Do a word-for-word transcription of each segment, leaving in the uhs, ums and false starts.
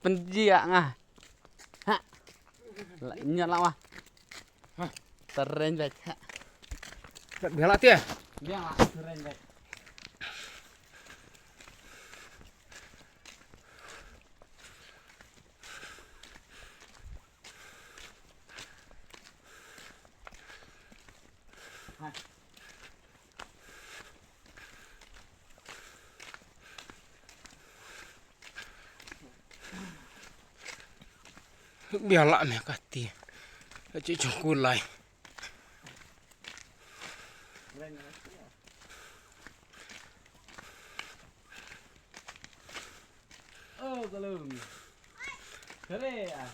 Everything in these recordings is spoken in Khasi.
Pynjia nga. Ha. La, nya la wa. Ha. Tereng bek. Ha. Biang la tia. Biang la tereng bek. Biang la me kati. Ci chung kulai. Oh, kalung. Kare ah.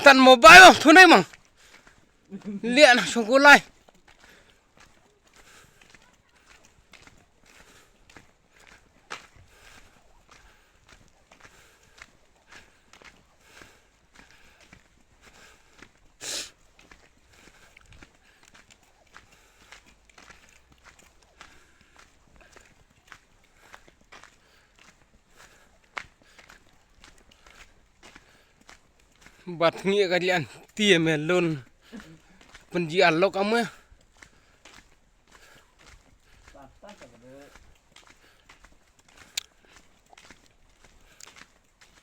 Tan mobile tu nai mang. Lihat na sungguh lai. Bat ngi ka lian tie me lun. Pynji alok ame.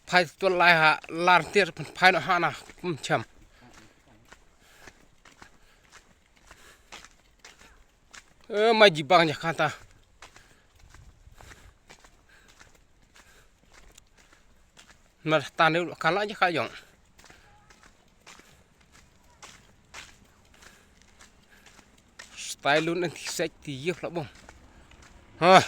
Phai tu lai ha lar tir pynphai no ha na kum cham. Eh, mai jibang ja kata. Mar tane kala ja ka jong. Style lun anti sek ti yef la bom. Ha.